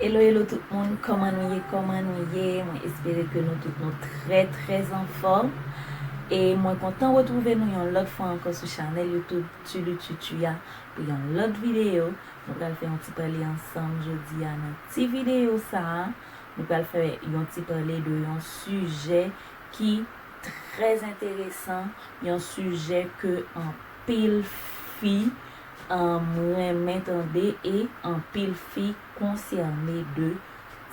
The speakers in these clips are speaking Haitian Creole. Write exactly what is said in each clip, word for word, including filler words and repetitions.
Hello, hello tout moun, kòman nou ye, kòman nou ye? Mwen espere ke nou tout nou trè, trè anfòm. E mwen kontan retwouve nou yon lòt fwa ankò sou chanèl YouTube Tulu Tutu a pou yon lòt videyo. Nou pral fè yon ti pale ansanm jodi a nan ti videyo sa a. Nou pral fè yon ti pale de yon sijè ki trè enteresan, yon sijè ke anpil fi um, renmen tande e anpil fi konsène de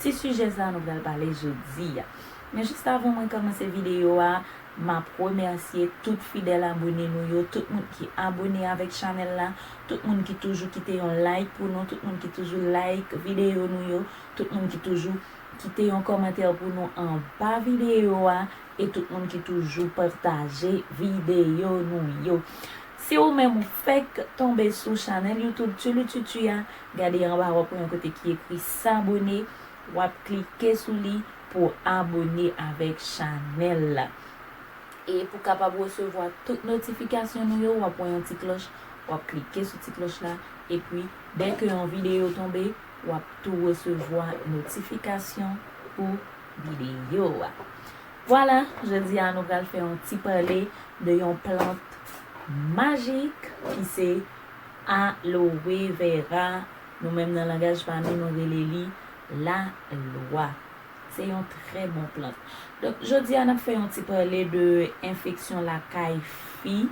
ti sijè sa nou pral pale jodi a. Men jis avan mwen kòmanse videyo a, m ap remèsye tout fidèl abone nou yo, tout moun ki abone avèk chanèl la, tout moun ki toujou kite yon like pou nou, tout moun ki toujou like videyo nou yo, tout moun ki toujou kite yon kòmantè pou nou anba videyo a, e tout moun ki toujou pataje videyo nou yo. Si ou menm ou fèk tonbe sou chanèl YouTube Tulu Tutu a, gade anba w ap wè yon kote ki ekri s'abonner, w ap klike sou li pou abone avèk chanèl la. E pou kapab resevwa tout notifikasyon nou yo, w ap wè yon ti klòch, w ap klike sou ti klòch la, epi dèke yon videyo tonbe, w ap tou resevwa notifikasyon pou videyo a. Vwala, jodi a nou pral fè yon ti pale de yon plant majik ki se aloe vera. Nou menm nan langaj pa nou, nou rele li lalwa. Se yon trè bon plant. Donk, jodi a n ap fè yon ti pale de enfeksyon lakay fi.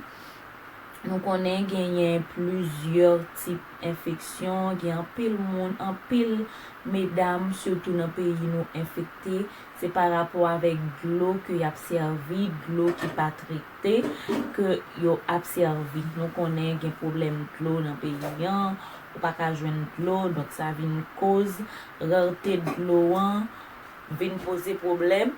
Nou konnen genyen plizyè tip enfeksyon, gen anpil moun, anpil medam, sitou nan peyi nou, enfekte. Se pa rapò avèk dlo ke y ap sèvi, dlo ki pa trete, ke yo ap sèvi. Nou konnen gen pwoblèm dlo nan peyi an, ou pa ka jwenn dlo, donk sa vin koz rarete dlo an vin poze pwoblèm.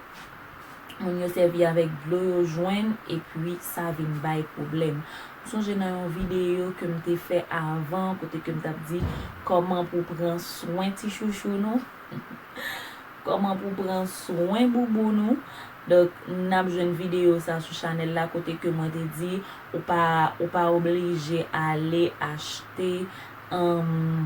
Moun yo sèvi avèk dlo yo jwenn, epi sa vin bay pwoblèm. M sonje nan yon videyo ke m te fè avan, kote ke m t ap di kòman pou pran swen ti chouchou nou. Kòman pou pran swen boubou nou. Donk, n ap jwenn videyo sa sou chanèl la, kote ke mwen te di, ou pa, ou pa oblije ale achte, um,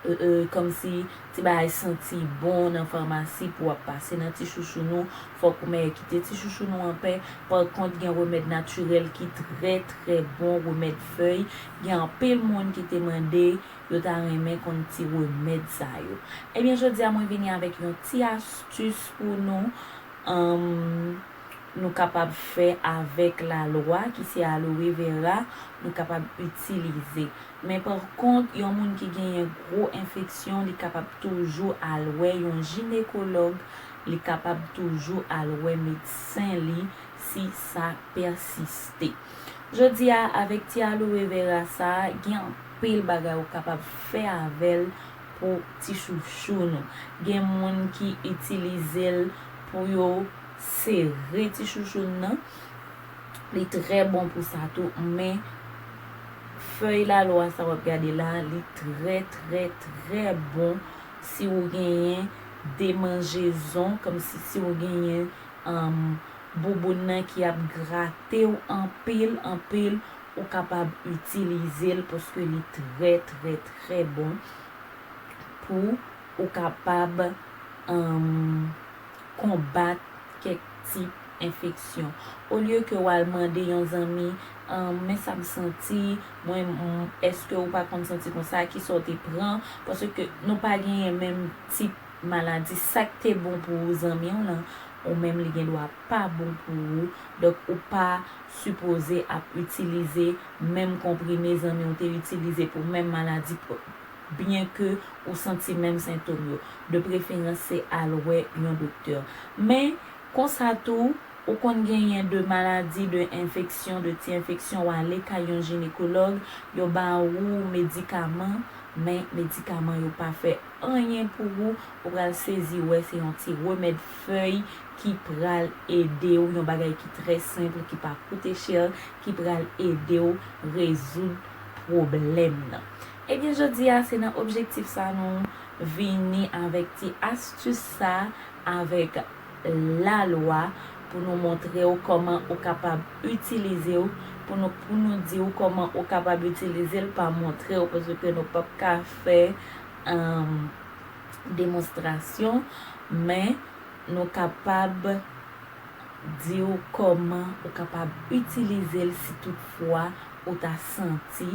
e, e, kòmsi ti bagay santi bon nan famasi pou w ap pase nan ti chouchou nou. Fòk ou mèt kite ti chouchou nou anpè. Pa kont, gen remèd natirèl ki trè, trè bon, remèd fèy. Gen anpil moun ki te mande yo ta renmen konn ti remèd sa yo. Ebyen, jodi a mwen vini avèk yon ti astis pou nou. Anm, nou kapab fè avèk lalwa, ki se aloe vera, nou kapab itilize. Men pa kont, yon moun ki genyen gwo enfeksyon, li kapab toujou al wè yon jinekològ, li kapab toujou al wè medsen li si sa pèsiste. Jodi a, avèk ti aloe vera sa, gen anpil bagay ou kapab fè avè l pou ti chouchou nou. Gen moun ki itilize l pou yo sere ti chouchou n nan. Li trè bon pou sa tou, men fèy lalwa sa w ap gade la, li trè, trè, trè bon si ou genyen demanjezon, kòmsi si ou genyen, um, bouboun nan ki ap grate w anpil, anpil, ou kapab itilize l paske li trè, trè, trè bon pou ou kapab, um, konbat kèk tip enfeksyon. Olye ke w al mande yon zanmi, um, men sa m santi, mwen, m, èske ou pa konn santi konsa, kisa w te pran? Paske nou pa genyen menm tip maladi. Sa k te bon pou ou zanmi w lan, ou menm li gen dwa pa bon pou ou. Donk, ou pa sipoze ap itilize menm konprime zanmi w te itilize pou menm maladi, byenke ou santi menm sentòm yo. De preferans, se al wè yon doktè. Men, konsa tou, ou konn genyen de maladi, de enfeksyon, de ti enfeksyon, w ale kay yon jinekològ, yo ba ou medikaman, men medikaman yo pa fè anyen pou ou, ou pral sezi wè se yon ti remèd fèy ki pral ede w, yon bagay ki trè senp, ki pa koute chè, ki pral ede w rezoud pwoblèm nan. Ebyen, jodi a, se nan objektif sa nou vini avèk ti astis sa avèk lalwa pou nou montre w kòman ou kapab itilize w, pou nou, pou nou di w kòman ou kapab itilize l, pa montre w, paske nou p ap ka fè, um, demonstrasyon, men nou kapab di w kòman ou kapab itilize l si toutfwa ou ta santi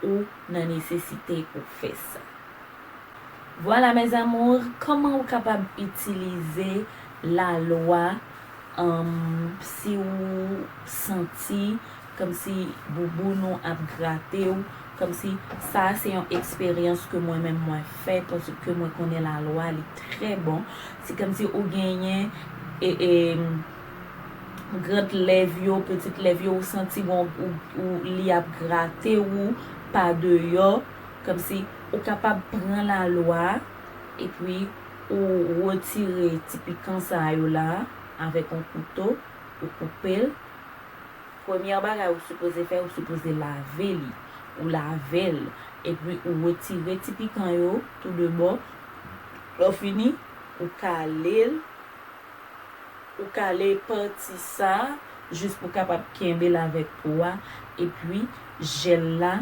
ou nan nesesite pou fè sa. Vwala, mes amours, kòman ou kapab itilize lalwa, um, si ou santi kòmsi bouboun ou ap grate w, kòmsi sa se yon eksperyans ke mwen menm mwen fè, paske mwen konnen lalwa li trè bon. Se kòmsi ou genyen e, e, grand lèv yo, petit lèv yo, ou santi bon, ou, ou, li ap grate ou pa deyò, kòmsi ou kapab pran lalwa, epi ou retire ti pikan sa yo la avèk yon kouto, ou koupe l. Premyè bagay ou sipoze fè, ou sipoze lave li. Ou lave l, epi ou retire ti pikan yo tou de bò. Lè w fini, ou kale l, ou kale pati sa, jis pou kapab kenbe l avèk po a, epi jèl la,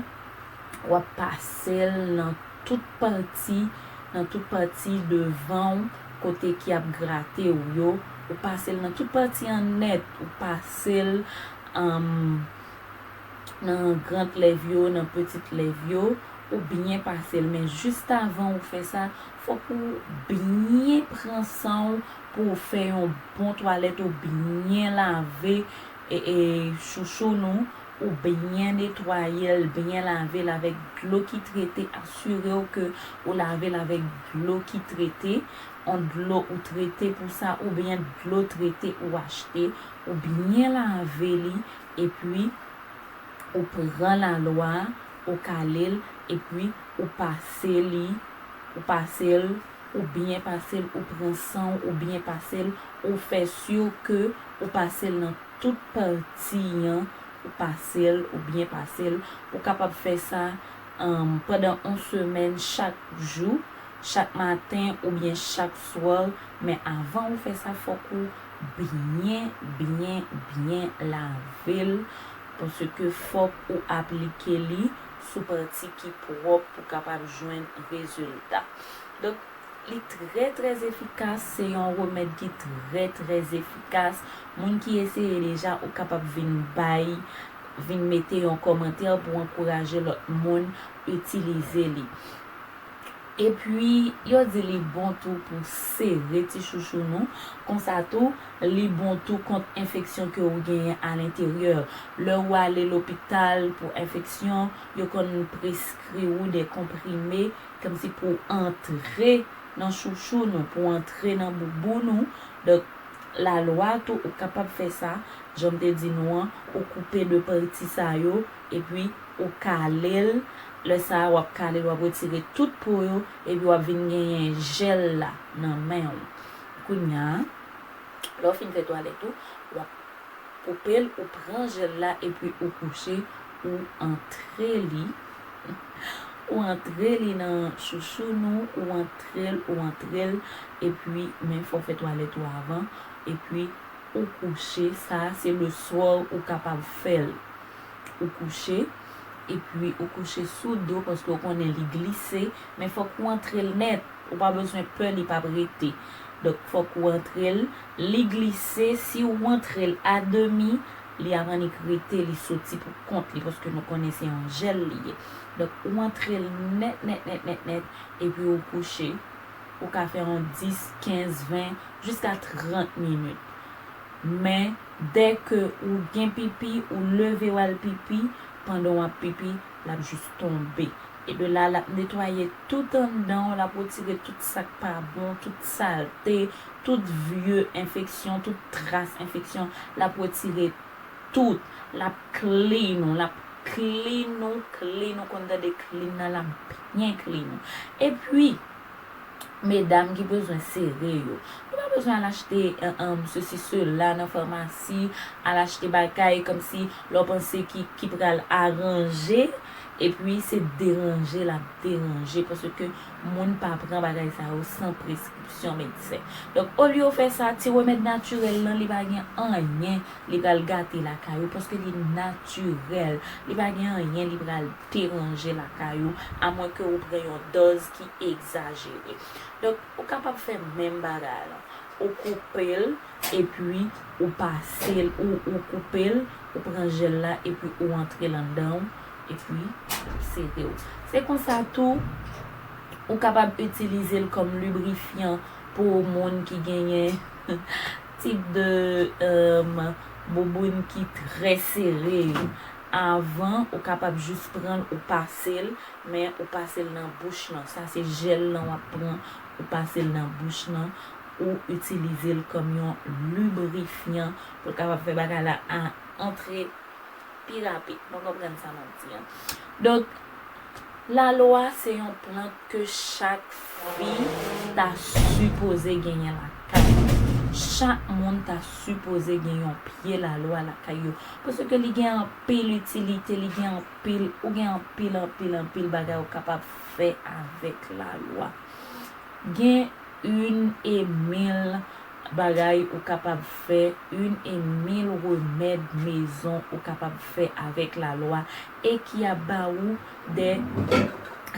w ap pase l nan tout pati, nan tout pati devan w, kote ki ap grate w yo, ou pase l nan tout pati an nèt, ou pase l, um, nan grand lèv yo, nan petit lèv yo, ou byen pase l. Men jis avan ou fè sa, fòk ou byen pran san w pou w fè yon bon twalèt, ou byen lave, e, e, chouchou nou, ou byen netwaye l, byen lave l avèk dlo ki trete. Asire w ke ou lave l avèk dlo ki trete, yon dlo ou trete pou sa, oubyen dlo trete ou achte, ou byen lave li, epi ou pran lalwa, ou kale l, epi ou pase li, ou pase l, ou byen pase l, ou pran san w, ou byen pase l, ou fè si ke ou pase l nan tout pati an, ou pase l, ou byen pase l, ou kapab fè sa, um, pandan yon semèn, chak jou, chak maten oubyen chak swa, men avan ou fè sa, fòk ou byen, byen, byen lave l, paske fòk ou aplike li sou pati ki pwòp pou kapab jwenn rezilta. Donk, li trè, trè efikas, se yon remèd ki trè, trè efikas. Moun ki eseye deja, ou kapab vin bay, vin mete yon kòmantè pou ankouraje lòt moun itilize li. Epi, yo di li bon tou pou sere ti chouchou nou. Konsa tou, li bon tou kont enfeksyon ke ou genyen alenteryè. Lè ou ale lopital pou enfeksyon, yo konn preskri ou de konprime, kòmsi pou antre nan chouchou nou, pou antre nan bouboun ou. Donk, lalwa tou, ou kapab fè sa, jan m te di nou an, ou koupe de pati sa yo, epi ou kale l. Lè sa a, w ap kale l, w ap retire tout po yo, epi w ap vin genyen jèl la nan men w. Kounye a, lè w fin fè twalèt ou, w ap koupe l, ou pran jèl la, epi ou kouche, ou antre li. Ou antre li nan chouchou nou, ou antre l, ou antre l, epi men fò w fè twalèt ou avan, epi ou kouche, sa se le swa ou kapab fè l. Ou kouche, epi ou kouche sou do, paske w konnen li glise, men fòk ou antre l nèt, ou pa bezwen pè li p ap rete. Donk, fòk ou antre l, li glise, si ou antre l a demi, li ap annik rete, li soti pou kont li, paske nou konnen se yon jèl li ye. Donk, ou antre l nèt, nèt, nèt, nèt, nèt, epi ou kouche. Ou ka fè yon dis, kenz, ven, jiska trant minit. Men, dèke ou gen pipi, ou leve w al pipi, pandan w ap pipi, l ap jis tonbe. E de la, l ap netwaye tout anndan w, l ap retire tout sa k pa bon, tout salte, tout vye enfeksyon, tout tras enfeksyon, l ap retire tout. L ap clean ou, l ap clean ou, clean ou, konn tande clean nan, l ap byen clean ou. Epi, medam ki bezwen sere yo, nou pa bezwen al achte, eh, eh, sesi, sela nan famasi, al achte bagay kòmsi lè w panse ki, ki pral aranje, Epi se deranje l ap deranje, paske moun pa pran bagay sa yo san preskripsyon medsen. Donk, olye w fè sa, ti remèd natirèl lan, li pa gen anyen li pral gate lakay ou, paske li natirèl. Li pa gen anyen li pral deranje lakay ou, amwenke ou pran yon dòz ki egzajere. Donk, ou kapab fè menm bagay la. Ou koupe l, epi ou pase l, ou, ou koupe l, ou pran jèl la, epi ou antre l anndan w, epi l ap sere w. Se konsa tou, ou kapab itilize l kòm librifyan pou moun ki genyen tip de, euh, bouboun ki trè sere yo. Avan, ou kapab jis pran l, ou pase l, men ou pase l nan bouch lan. Sa se jèl lan w ap pran, ou pase l nan bouch lan, ou itilize l kòm yon librifyan pou l kapab fè bagay la a antre pi rapid. Nou konprann sa m ap di an. Donk, lalwa se yon plant ke chak fi ta sipoze genyen lakay. Chak moun ta sipoze gen yon pye lalwa lakay yo. Paske li gen anpil itilite, li gen anpil, ou gen anpil, anpil, anpil bagay ou kapab fè avèk lalwa. Gen une et mille bagay ou kapab fè, une et mille remèd mezon ou kapab fè avèk lalwa e ki ap ba ou de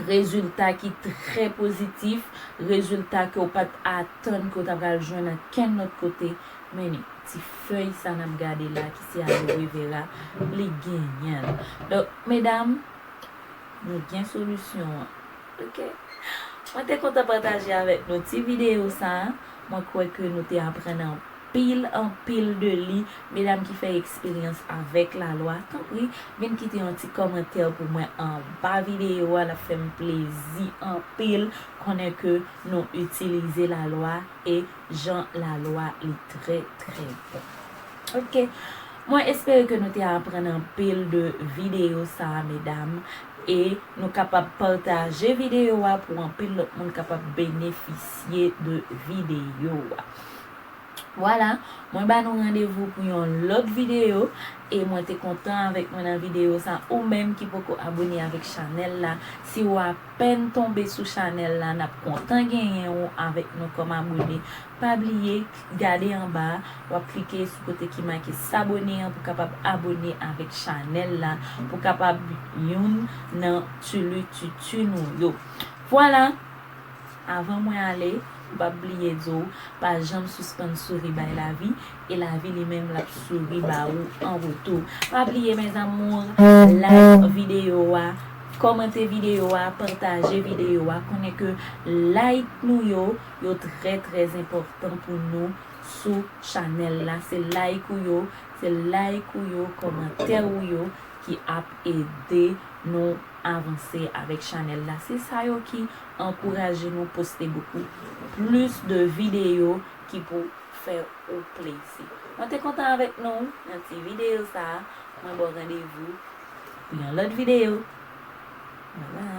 rezilta ki trè pozitif, rezilta ke w pa t atann ke w ta pral jwenn ankenn lòt kote. Men ni ti fèy sa n ap gade la ki se aloe vera, li genyen l. Donk, medam, nou gen solisyon an. Ok? Mwen te kontan pataje avèk nou ti videyo sa a. Mwen kwè ke nou te aprann anpil, anpil de li. Medam ki fè eksperyans avèk lalwa, tanpri, vin kite yon ti kòmantè pou mwen anba videyo a. L ap fè m plezi anpil konnen ke nou itilize lalwa e jan lalwa li trè, trè bon. Ok. Mwen espere ke nou te aprann anpil de videyo sa a, medam. E nou kapab pataje videyo a pou anpil lòt moun kapab benefisye de videyo a. Vwala, mwen ba nou randevou pou yon lòt videyo. E mwen te kontan avèk mwen nan videyo sa. Ou menm ki poko abone avèk chanèl la, si w apèn tonbe sou chanèl la, n ap kontan genyen ou avèk nou kòm abone. Pa bliye, gade anba a, w ap klike sou kote ki make s'abonner an pou kapab abone avèk chanèl la, pou kapab youn nan tulu tutu nou yo. Vwala, avan mwen ale, m p ap bliye di w, pa janm sispann souri bay lavi, e lavi li menm l ap souri ba ou an retou. Pa bliye, mes amours, like videyo a, kòmante videyo a, pataje videyo a, konnen ke like nou yo, yo trè, trè enpòtan pou nou sou chanèl la. Se like ou yo, se like ou yo, kòmantè ou yo ki ap ede nou avanse avèk chanèl la. Se sa yo ki ankouraje nou poste bokou plis de videyo ki pou fè ou plezi. Mwen te kontan avèk nou nan ti videyo sa a. Mwen ba w randevou pou yon lòt videyo. Bye bye.